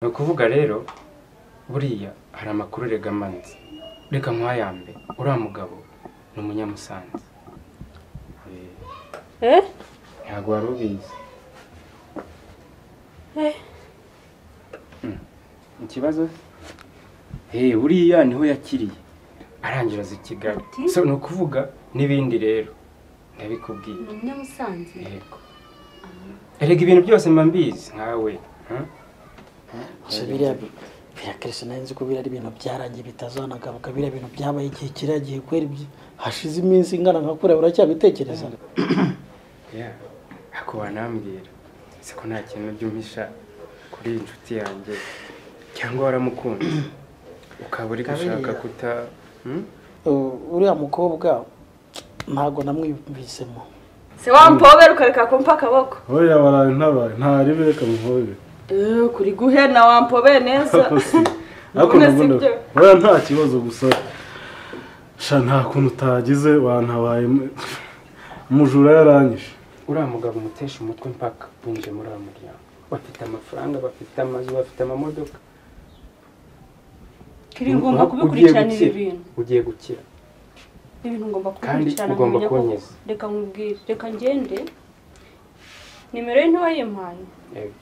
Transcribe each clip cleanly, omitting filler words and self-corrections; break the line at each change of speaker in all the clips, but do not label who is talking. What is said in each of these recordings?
Ni ukuvuga rero buriya hari amakuru regamanze reka nkwayambe uriya mugabo ni umunyamusanze. Ntabwo wari ubizi. Ikibazo buriya niho yakiriye arangira aza i Kigali. So ni ukuvuga n'ibindi rero ndabikubwiye.
Ni umunyamusanze?
Yego. Erega ibintu byose mba mbizi nkawe.
Biriya birakerese nari nzi ko biriya ari ibintu byarangiye bitazanagaruka, biriya bintu byabaye igihe kiriya gihe kweri hashize iminsi ingana nka kuriya uracyabitekereza?
Ako wanambwira se ko nta kintu byumpisha kuri iyi nshuti yanjye cyangwa waramukunze ukaba uri gushaka kuta
uriya mukobwa ntago namwiyumvisemo.
Se wampobera ukareka kumpa akaboko?
Oya baraye ntabaye ntaribe reka muhobere.
Kuri guhena wampobeye neza.
Ariko oya nta kibazo gusa sha nta kuntu utagize wantabaye umujura yaranyishe.
Uriya mugabo umutesha umutwe mpaka winjiye muri uriya muryango. Bafite amafaranga, bafite amazu, bafite amamodoka.
Kiri ngomba kubikurikirana ibi bintu.
Ugiye gukira.
Ibintu ngomba kubikurikirana.
Kandi ugomba kunyeza.
Reka nkubwire, reka ngende. Nimero ye ntiwayimpaye.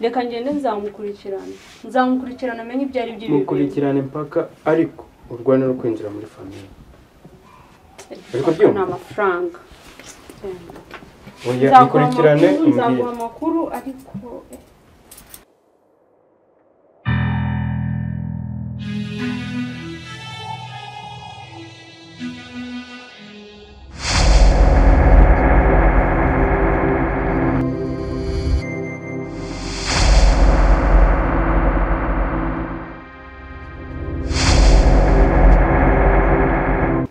Reka ngende nzamukurikirana. Nzamukurikirana amenye ibyo ari byo.
Mukurikirane mpaka ariko urwane no kwinjira muri famille. Ariko byo
ni amafaranga.
Oya bikurikirane
nzaguha amakuru ariko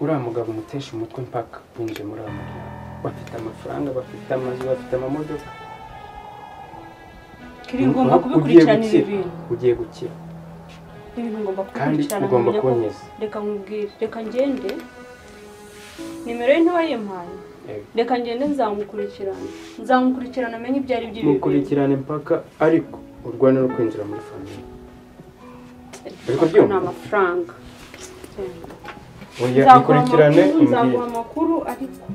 uriya mugabo umutesha umutwe mpaka winjiye muri uriya muryango. Bafite amafaranga, bafite amazu, bafite amamodoka.
Kiri ngomba kubikurikirana ibi bintu.
Ugiye gukira.
Ibintu ngomba kubikurikirana.
Kandi ugomba kunyeza.
Reka nkubwire, reka ngende. Nimero ye ntiwayimpaye. Reka ngende nzamukurikirana. Nzamukurikirana amenye ibyo ari byo.
Mukurikirane mpaka ariko urwane no kwinjira muri famille. Ariko byo
ni amafaranga.
Oya bikurikirane
nzaguha amakuru ariko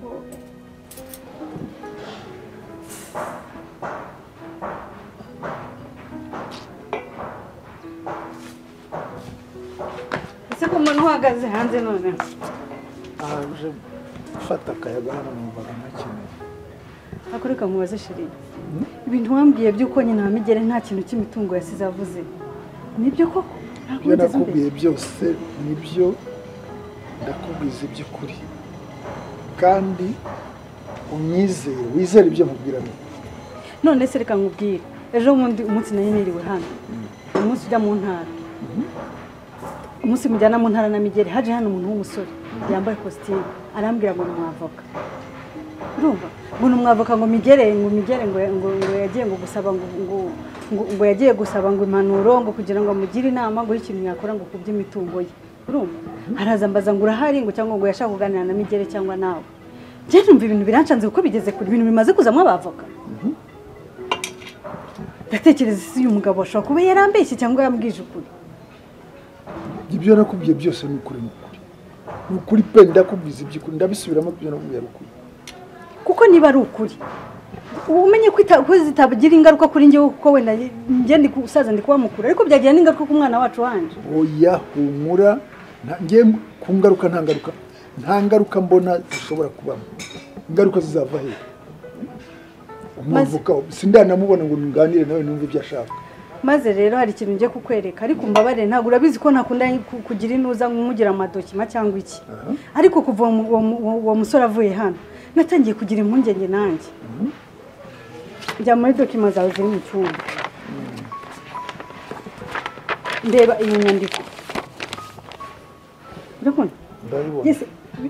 ese ko umuntu uhagaze hanze none
aje gufata akayaga hano numvaga ntakeneye.
Akoreka nkubaze sheri, ibintu wambwiye by'uko nyina wa Migere nta kintu cy'imitungo yasize avuze nibyo koko?
Ibyo nakubwiye byose nibyo, ndakubwiza iby'ukuri kandi unyizere, wizere ibyo nkubwira.
None se reka nkubwire, ejo bundi umunsi nari niriwe hano, umunsi ujya mu ntara, umunsi mujyana mu ntara na Migere, haje hano umuntu w'umusore yambaye kositimu arambwira ngo ni umwavoka. Urumva ngo ni umwavoka, ngo Migere ngo Migere ngo ngo yagiye ngo gusaba ngo ngo yagiye gusaba ngo impanuro ngo kugira ngo amugire inama ngo ikintu yakora ngo kuby'imitungo ye. Urumva araza mbaza ngo urahari ngo cyangwa ngo yashaka kuganira na Migere cyangwa nawe. Njye numva ibintu birancanze kuko bigeze kuri ibintu bimaze kuzamwa abavoka. Ndatekereza si uyu mugabo ashobora kuba yarambeshye cyangwa yambwije ukuri.
Ibyo nakubwiye byose ni ukuri, ni ukuri. Ni ukuri pe, ndakubwiza iby'ukuri, ndabisubiramo ibyo nakubwiye ari ukuri.
Kuko niba ari ukuri umenye ko zitagira ingaruka kuri njye kuko wenda njye ndi gusaza ndi kuba mukuru, ariko byagira n'ingaruka ku mwana wacu wanje.
Oya humura, njye ku ngaruka nta ngaruka, nta ngaruka mbona zishobora kubamo. Ingaruka zizava he? Umwavoka sindanamubona ngo nganire nawe numve ibyo ashaka.
Maze rero hari ikintu ngiye kukwereka ariko mbabare, ntabwo urabizi ko ntakunda kugira inuza nkumugira amadokima cyangwa iki. Ariko kuva uwo musore avuye hano natangiye kugira impungenge nanjye. Njya muri dokima zawe ziri mu cyumba, ndeba iyi nyandiko. Urabona? Yes,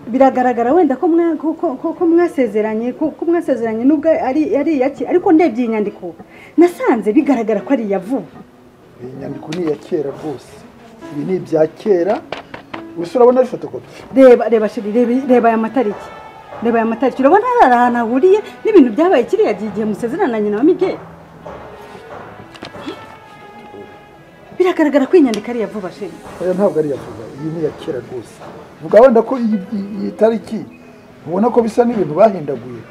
biragaragara wenda ko mwasezeranye, ko mwasezeranye nubwo ari yaki, ariko ndebye iyi nyandiko nasanze bigaragara ko ari iya vuba.
Iyi nyandiko ni iya kera rwose, ibi ni ibya kera. Gusa urabona ari fotokopi.
Reba reba sheri, reba aya matariki, reba aya matariki, urabona hari ahantu ahuriye n'ibintu byabaye kiriya gihe musezerana na nyina wa Migere. Biragaragara ko inyandiko ari iya vuba chéri.
Oya ntabwo ari iya vuba, iyi ni iya kera rwose. Vuga wenda ko iyi tariki ubona ko bisa n'ibintu bahindaguye.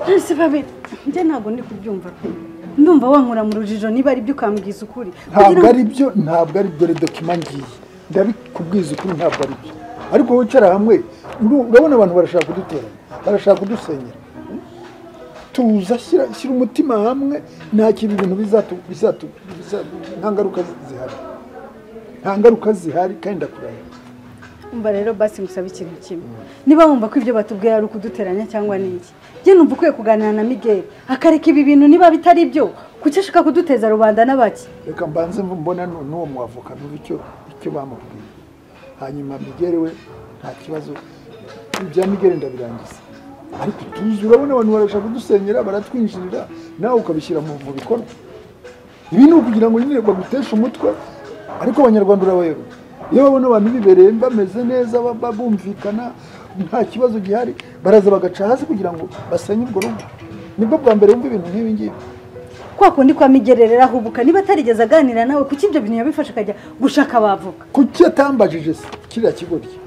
Ese babe, njye ntabwo ndi kubyumva pe. Ndumva wankura mu rujijo niba ari byo ukambwiza ukuri.
Ntabwo ari byo, ntabwo ari dore document ngiye. Ndabikubwiza ukuri ntabwo ari byo. Ariko wicara hamwe, urabona abantu barashaka kuduteranya, barashaka kudusenyera. Tuza shyira umutima hamwe, nta kintu ibintu bizatu nta ngaruka zihari. Nta ngaruka zihari kandi ndakurahiye.
Umva rero basi ngusabe ikintu kimwe. Niba wumva ko ibyo batubwiye ari ukuduteranya cyangwa niki, njye numva ukwiye kuganira na Miguel akareka ibi bintu niba bitari byo, kuki ashaka kuduteza rubanda n'abaki?
Reka mbanze mbona n'uwo mwavoka numva icyo bamubwiye. Hanyuma Miguel we nta kibazo, ibya Miguel ndabirangiza. Ariko tuzi urabona abantu barashaka kudusenyera, baratwinjirira, nawe ukabishyira mu bikorwa. Ibi ni ukugira ngo nyine baguteshe umutwe, ariko abanyarwanda urabayobewe. Iyo babona abantu bibereye bameze neza bumvikana nta kibazo gihari, baraza bagaca hasi kugira ngo basenye urwo rugo. Nibwo bwa mbere wumva ibintu nk'ibi ngibi.
Kwa kundi kwa Miguel rero ahubuka, niba atarigeze aganira nawe kuki ibyo bintu yabifashe akajya gushaka abavuga?
Kuki atambajije se kiriya kigoryi?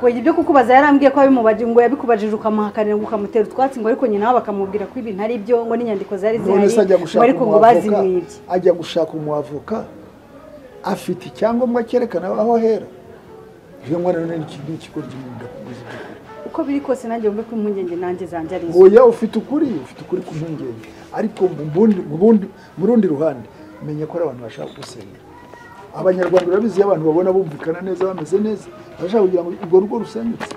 We ibyo kukubaza yarambwiye ko abimubaje ngo yabikubajije ukamuhakanira ngo ukamutera utwatsi ngo ariko nyina bakamubwira ko ibintu ari byo ngo n'inyandiko zari zihari ariko ngo bazimwibye.
Ajya gushaka umwavoka afite icyangombwa cyerekana aho ahera. Iyo mwana none n'ikigoryi ndakubwiza ukuri.
Uko biri kose nanjye wumve ko impungenge nanjye zanjye ari izo.
Oya ufite ukuri ku mpungenge, ariko mu rundi ruhande menya ko ari abantu bashaka gusenyera. Abanyarwanda urabizi iyo abantu babona bumvikana neza bameze neza, bashaka kugira ngo urwo rugo rusenyutse.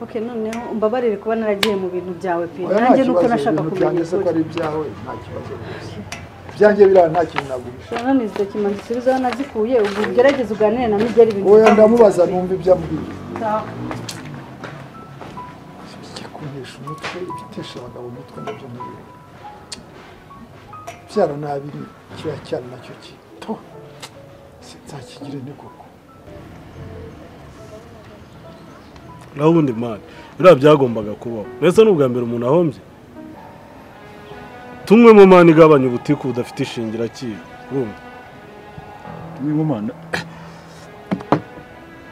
Okay, noneho umbabarire kuba naragiye mu bintu byawe pe. Nanjye nuko nashaka kumenya
ko ari ibyawe, nta kibazo rwose. Byanjye bira nta kintu naguhisha.
None izo document zisubizaho nazikuye, ubwo ugerageze uganire na Miguel ibintu.
Oya ndamubaza numva ibyo ambwiye. Bijya kuntesha umutwe, ibitesha abagabo umutwe nabyo ntibibe. Byara nabi kiriya cyana nacyo kito. Sinzakigire ni koko.
Naho ubundi man, biriya byagombaga kubaho. Mbese ni ubwa mbere umuntu ahombye? Tumwe mu mana igabanya ubutiku budafite ishingira kibi. Urumva?
Tumwe mu mana.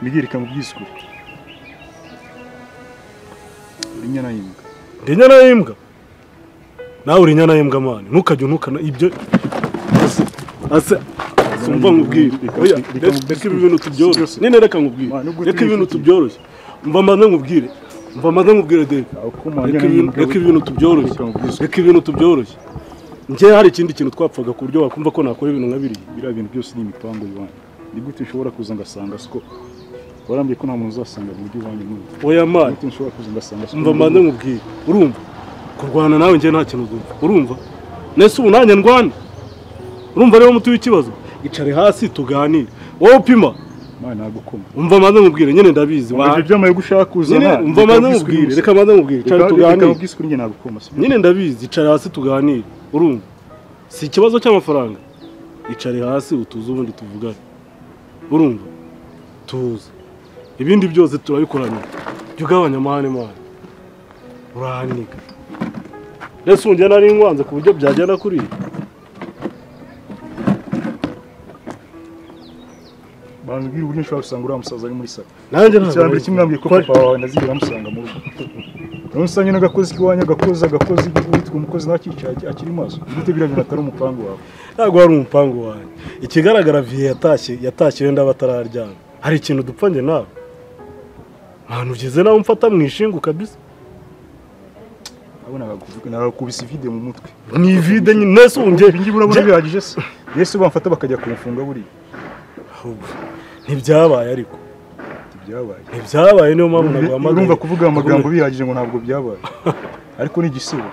Miguel kamubwiza ukuri. Uri inyana y'imbwa.
Ndi inyana y'imbwa? Nawe uri inyana y'imbwa man. Ntukajye untukana ibyo. Ase umva nkubwire. Oya, reka ibi bintu tubyoroshye. Nene reka nkubwire. Reka ibintu tubyoroshye. Umva mbanze nkubwire. Umva mbanze nkubwire Dave. Reka ibintu tubyoroshye. Reka ibintu tubyoroshye. Njye hari ikindi kintu twapfaga ku buryo wakumva ko nakora ibintu nka biriya.
Biriya bintu byose ni imipango y'iwanyu. Ni gute ushobora kuza ngasanga siko? Warambwiye ko nta muntu uzasanga mu buryo iwanyu n'ubu.
Oya man.
Ni gute ushobora kuza ngasanga siko?
Umva mbanze nkubwire. Urumva? Kurwana nawe njye nta kintu uzumva. Urumva? Nese ubu nanjye ndwana. Urumva rero muti w'ikibazo? Icare hasi tuganire. Wowe upima.
Man nagukoma.
Umva mbanze nkubwire nyine ndabizi.
Wa ibyo byamaye gushaka kuzana.
Umva mbanze nkubwire, reka mbanze nkubwire, icare tuganire.
Reka kuri njye nagukoma.
Nyine ndabizi, icare hasi tuganire. Urumva? Si ikibazo cy'amafaranga. Icare hasi utuze ubundi tuvugane. Urumva? Tuze. Ibindi byose turabikorana. Jya ugabanya amahane man. Uraniga. Nese unjye nari nkwanze ku buryo byagenda kuri.
Banzubwira uburyo nshobora gusanga uriya musaza ari muri salo.
Nanjye ntabwo
icya mbere kimwambwiye ko papa wawe ntazigera amusanga mu rugo. None usanga n'agakozi k'iwanyu agakozi witwa umukozi nawe akicaye akiri maso. Gute biriya bintu atari umupangu wawe?
Ntabwo wari umupangu wanjye. Ikigaragara Viye yatashye wenda batararyama. Hari ikintu dupfa njye nawe. Mwana ugeze nawe umfata mu ishingu kabisa.
Abona nakubise vide mu mutwe.
Ni vide nyine nese unjye.
Ibi ngibi urabona bihagije se? Yesu bamfata bakajya kumfunga buriya.
Ntibyabaye ariko.
Ntibyabaye.
Ntibyabaye niyo mpamvu naguhamagaye.
Urumva kuvuga amagambo bihagije ngo ntabwo byabaye. Ariko ni igisibo.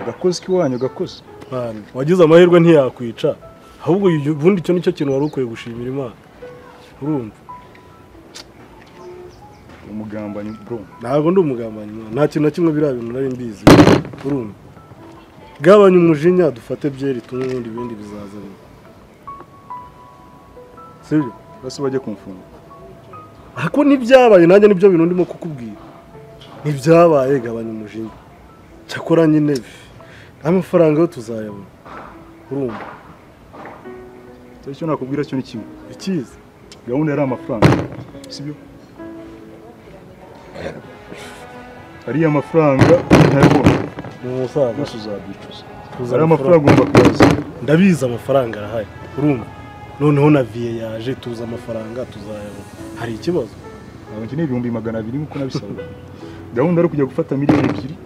Agakozi k'iwanyu gakoze.
Mwana, wagize amahirwe ntiyakwica. Ahubwo ubundi icyo nicyo kintu wari ukwiye gushimira Imana. Urumva?
Umugambanyi bro.
Ntabwo ndi umugambanyi. Nta kintu na kimwe biriya bintu nari mbizi. Urumva? Gabanya umujinya dufate byeri tunywe ubundi ibindi bizaza. Sibyo?
Basi bajye kumfunga.
Ariko ntibyabaye nanjye nibyo bintu ndimo kukubwira. Ntibyabaye gabanya umujinya. Cyakora nyine amafaranga yo tuzayabona. Urumva?
Icyo nakubwira cyo ni kimwe.
Ikiza.
Gahunda yari amafaranga. Sibyo? Ariya mafaranga ntayabona.
Umusaza
byose uzabyicuza. Ariya amafaranga ugomba kuyaza.
Ndabizi amafaranga arahari. Urumva? Noneho na vie yaje tuza amafaranga tuzayabona. Hari ikibazo?
Ntabwo nkeneye 200,000 nkuko nabisabwa. Gahunda ari kujya gufata 2 miliyoni.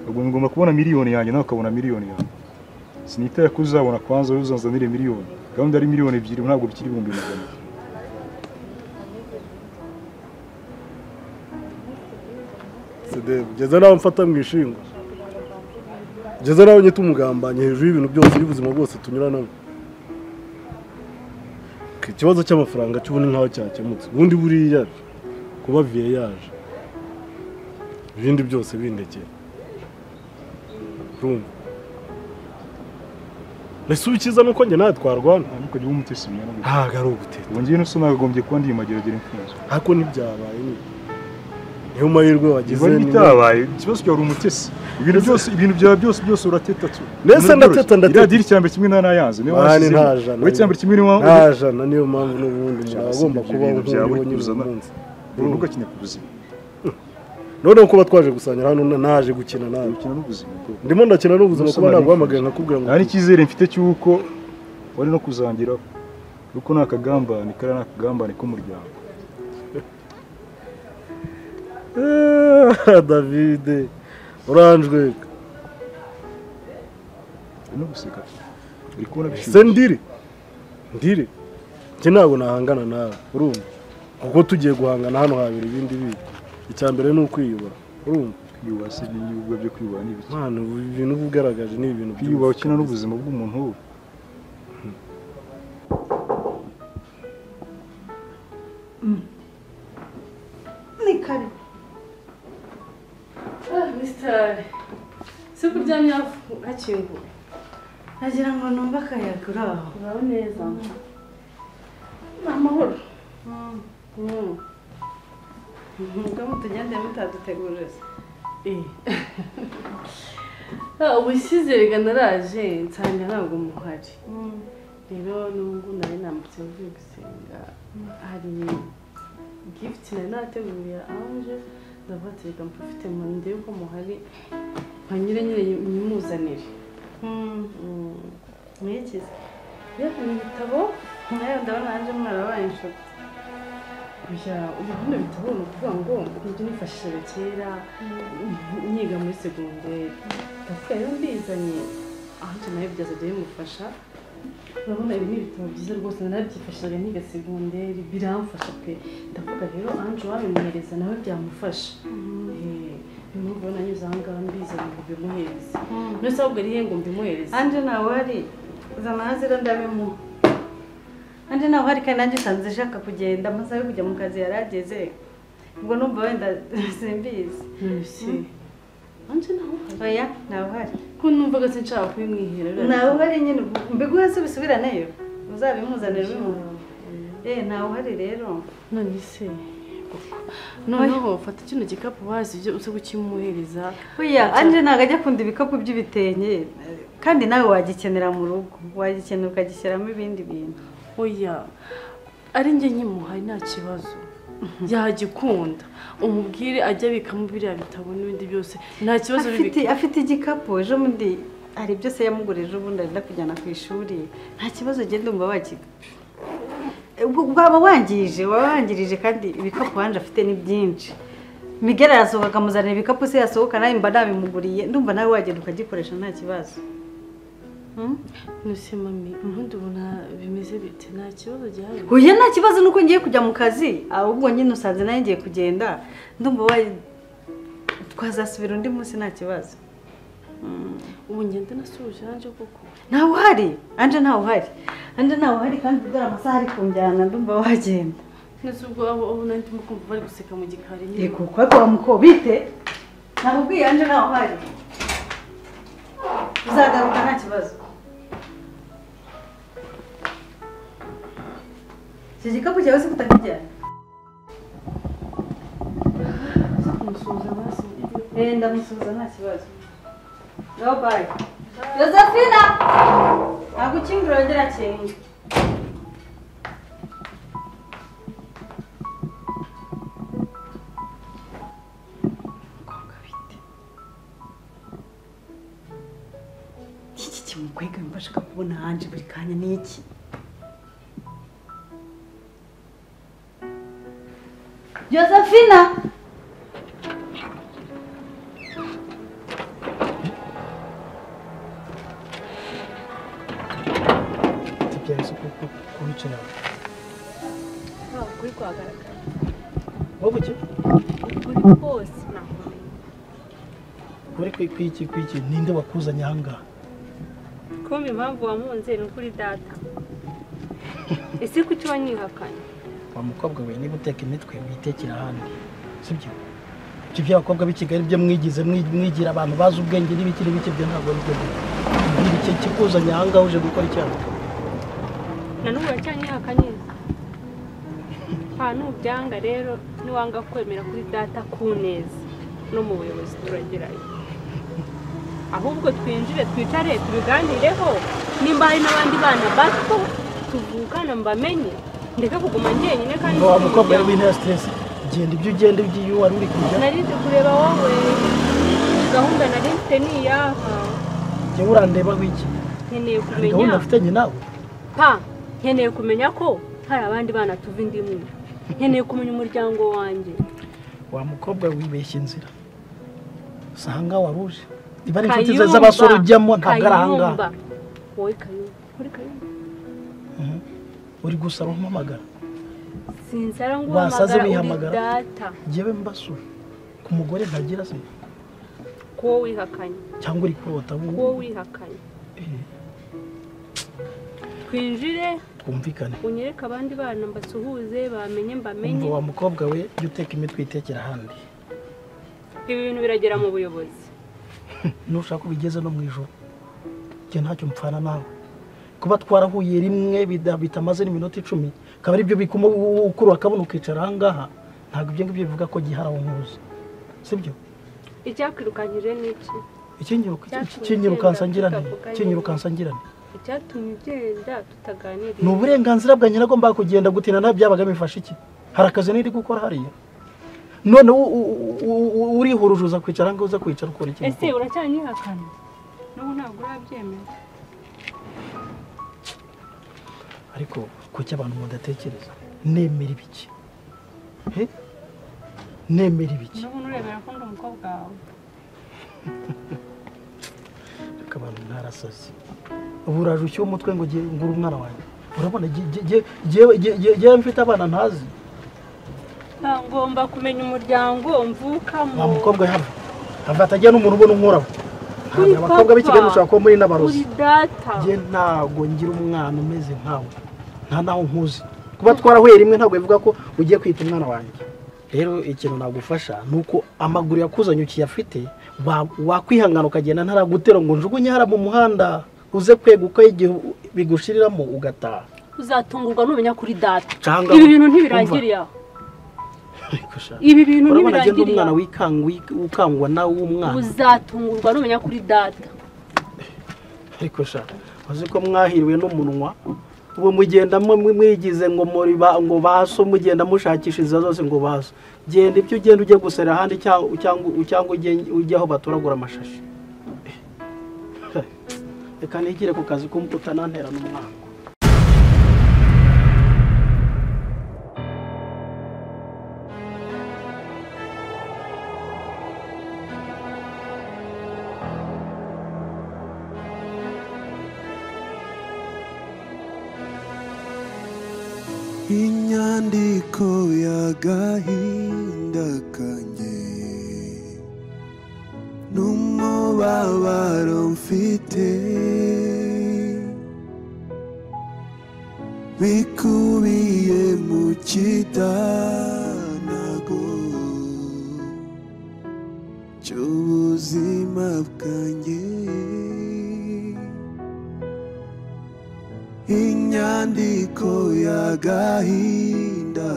Ubwo ngomba kubona miliyoni yanjye nawe ukabona miliyoni yawe. Sinitaye ko uzabona kwanza uzanzanire miliyoni. Gahunda ari 2 miliyoni ntabwo bikiri 200,000.
Sede, geza nawe mfata mu ishingo. Geza nawe nyita umugambanye hejuru y'ibintu byose y'ubuzima bwose tunyuranamo. Ikibazo cy'amafaranga cy'ubundi nkaho cyakemutse. Ubundi buriya kuba vie yaje. Ibindi byose bindekera. Urumva? Ese ubikiza nuko njye nawe twarwana?
Ntabwo ujya umutesi binyana.
Ntabwo ari uguteta.
Ubu ngiye nuso nagagombye kuba ndi mageragere imfunzo.
Ariko ntibyabaye ni. Niyo mahirwe wagize
ni bitabaye. Ikibazo cyawe uri umutesi. Ibintu byose ibintu byawe byose urateta tu.
Nese ndateta ndateta.
Iriya diri cyambere kimwe nanayanze. Niyo wasize. We cyambere kimwe niyo
ntajana niyo mpamvu n'ubundi umuntu agomba kubaho nk'uwo nyine umunsi.
Urugakina ku buzima.
None kuba twaje gusangira hano naje gukina nawe.
Gukina n'ubuzima.
Ndimo ndakina n'ubuzima kuba naguhamagaye nkakubwira ngo
nta n'icyizere mfite cy'uko wari no kuzangiraho. Kuko ni akagambane kari n'akagambane k'umuryango.
David uranjweka.
No guseka. Uri kubona
bishyushye. Se ndiri. Ndiri. Njye ntabwo nahangana nawe urumva. Kuko tugiye guhangana hano habiri ibindi bindi. Icyambere ni ukwiyubaha urumva.
Kwiyubaha se n'ibibuga byo kwiyubaha ni ibiki?
Mwana ibintu ugaragaje ni ibintu
kwiyubaha ukina n'ubuzima bw'umuntu wowe.
Ni kare.
Mr. Se kuryamye hakinguye.
Nagira ngo numva akayaga uraho.
Uraho neza. Amahoro.
Ngo tugende mutadutegurije.
Ubusize rega naraje nsanga ntabwo muhari. Rero nubwo nari nambutse mvuye gusenga hari gift nari nateguriye Ange ndavuga ati reka mprofite ndebe ko muhari mpanyure nyine nyimuzanire.
Mwikize.
Ni ibitabo
nawe ndabona Ange mwarabaye inshuti.
Oya, ubu bino bitabo ni ukuvuga ngo nibyo nifashishaga kera niga muri segonderi. Ndavuga rero mbizanye Ange nawe byazajya bimufasha. Urabona ibi ni ibitabo byiza rwose narabyifashishaga niga segonderi biramfasha pe. Ndavuga rero Ange wabimuhereza nawe byamufasha. Niyo mpamvu nanyuze aha ngaha mbizanye ngo mbimuhereze. None se ahubwo ari he ngo mbimuhereze?
Ange nawe ari zana hazira ndabimuha. Anje nawe hari kandi nanjye usanze nshaka kugenda amasaha yo kujya mu kazi yarageze. Ubwo numva wenda simbizi.
Anje nawe uhari?
Oya, nawe uhari.
Ko numvaga sinshaka kubimwihera.
Nawe uhari nyine mbiguhe se ubisubiraneyo. Uzabimuzanire ubimuha. Nawe uhari rero.
None se noneho fata kino gikapu wazi ibyo uze kukimuhereza.
Oya, Anje ntabwo ajya akunda ibikapu by'ibitenge. Kandi nawe wagikenera mu rugo. Wagikenera ukagishyiramo ibindi bintu.
Oya, ari njye nkimuhaye nta kibazo. Yagikunda. Umubwire ajya abikamo biriya bitabo n'ibindi byose. Nta kibazo bibika.
Afite igikapu ejo bundi hari byose yamugurije ejo bundi arenda kujyana ku ishuri. Nta kibazo genda umva wakiga. Waba wangije, waba wangirije kandi ibikapu wanje afite ni byinshi. Miguel arasohoka akamuzanira ibikapu se yasohoka nawe mba nabimuguriye. Ndumva nawe wagenda ukagikoresha nta kibazo.
Nuse mami, ubundi ubona bimeze bite? Nta kibazo gihari?
Oya, nta kibazo nuko ngiye kujya mu kazi, ahubwo nyine usanze nawe ngiye kugenda. Ndumva twazasubira undi munsi nta kibazo.
Ubu ngende nasubije Ange koko.
Ntawe uhari, Ange ntawe uhari. Ange ntawe uhari kandi dore amasaha ari kunjyana ndumva wagenda.
Nese ubwo abo nari ndimo kumva bari guseka mu gikari nyine.
Yego, kwa muko bite? Nakubwiye Ange ntawe uhari. Uzagaruka nta kibazo. Iki gikapu cyawe se kutakijyana?
Kumusuhuza basi.
Ndamusuhuza nta kibazo.
No bye. Josephina! Agukingura yongera akinga.
Iki kimukwega mbashaka kubona hanje buri kanya ni iki?
Josephina!
Ukuri kwagaragara.
Wowe iki?
Ukuri kose nakumenya.
Kuri kwiki kwiki ninde wakuzanye ahangaha?
Kumbe impamvu wamunze ni ukuri data. Ese kuki wanyihakanye?
Wa mukobwa we niba uteka imitwe witekera ahandi. Sibyo? Ibyo by'abakobwa b'i Kigali byo mwigize mwigira abantu bazi ubwenge n'ibiki n'ibiki byo ntabwo ari byo. Iki kikuzanye ahangaha uje gukora icyaha.
Na n'ubu uracyanyihakanye. Nubyanga rero niwanga kwemera kuri data ku neza no mu buyobozi turagerayo. Ahubwo twinjire twicare tubiganireho nimba hari n'abandi bana bato tuvukana mbamenye ndeka kuguma njyenyine kandi
wa mukobwa ari w'intera stress genda ibyo ugenda ibyo wari uri kujya
narize kureba wowe gahunda nari mfite ni iyaha.
Jye urandeba wiki
nkeneye kumenya
gahunda mfitanye nawe
pa nkeneye kumenya ko hari abandi bana tuva indi imwe. Nkeneye kumenya umuryango wanjye.
Wa mukobwa wibeshye inzira. Usanga waruje. Iba ari inshuti z'abasore ujyamo ntabwo ari ahangaha.
Wowe Kayumba, uri Kayumba.
Uri gusara umpamagara.
Sinsara ngo uhamagara uri data.
Jyewe mbasura. Ku mugore ntagira se.
Ko wihakanye.
Cyangwa uri kurota.
Ko wihakanye. Twinjire
twumvikane
unyereke abandi bana mbasuhuze bamenye mbamenye.
Umva wa mukobwa we jya uteka imitwe itekera ahandi.
Ibi bintu biragera mu buyobozi.
Nushaka ubigeze no mu ijoro. Jye ntacyo mpfana nawe. Kuba twarahuye rimwe bitamaze n'iminota 10 akaba ari byo bikuma ukuru akabona ukicara ahangaha ntabwo ibyo ngibyo bivuga ko gihara nkuzi. Sibyo?
Icyakwirukanyije ni iki?
Ikinyirukansa ngirane. Ikinyirukansa ngirane.
Icyatumye ugenda tutaganiriye.
Ni uburenganzira bwanjye nagomba kugenda gutina nta byabaga bifasha iki? Hari akazi niri gukora hariya. None urihurujuza kwicara ngo uza kwicara ukora iki?
Ese uracyanyihakana? N'ubu ntabwo urabyemera.
Ariko kuki abantu mudatekereza? Nemera ibiki? He? Nemera ibiki?
N'ubu nurebera ko ndi umukobwa wawe.
Ariko abantu mwarasaze. Ubu uraje ushyira umutwe ngo ngure umwana wanjye. Urabona jyewe mfite abana ntazi.
Ngomba kumenya umuryango mvukamo.
Wa mukobwa hava. Hava atagira n'umuntu ubona unkoraho. Ntabwo abakobwa b'i Kigali mushobora kuba muri n'abarozi. Jye ntabwo ngira umwana umeze nkawe. Nta naho nkuzi. Kuba twarahuye rimwe ntabwo bivuga ko ugiye kwita umwana wanjye. Rero ikintu nagufasha nuko amaguru yakuzanye ukiyafite wakwihangana ukagenda ntaragutera ngo njugunye hara mu muhanda uze kweguka igihe bigushiriramo ugataha.
Uzatungurwa numenya kuri data. Ibi bintu ntibirangiriye aho. Ibi bintu ntibirangiriye.
Umwana wikangwa nawe w'umwana.
Uzatungurwa numenya kuri data.
Ariko sha uzi ko mwahiriwe n'umunwa ubu mugenda mwigize ngo muri ngo baso mugenda mushakisha inzira zose ngo baso. Genda ibyo ugenda ujye gusera ahandi cyangwa ujye aho batoragura amashashi. Reka nigire ku kazi k'umukuta nantera n'umwango.
Inyandiko y'agahinda kanjye n'umubabaro mfite bikubiye mu kidanago cy'ubuzima bwanjye. Inyandiko y'agahinda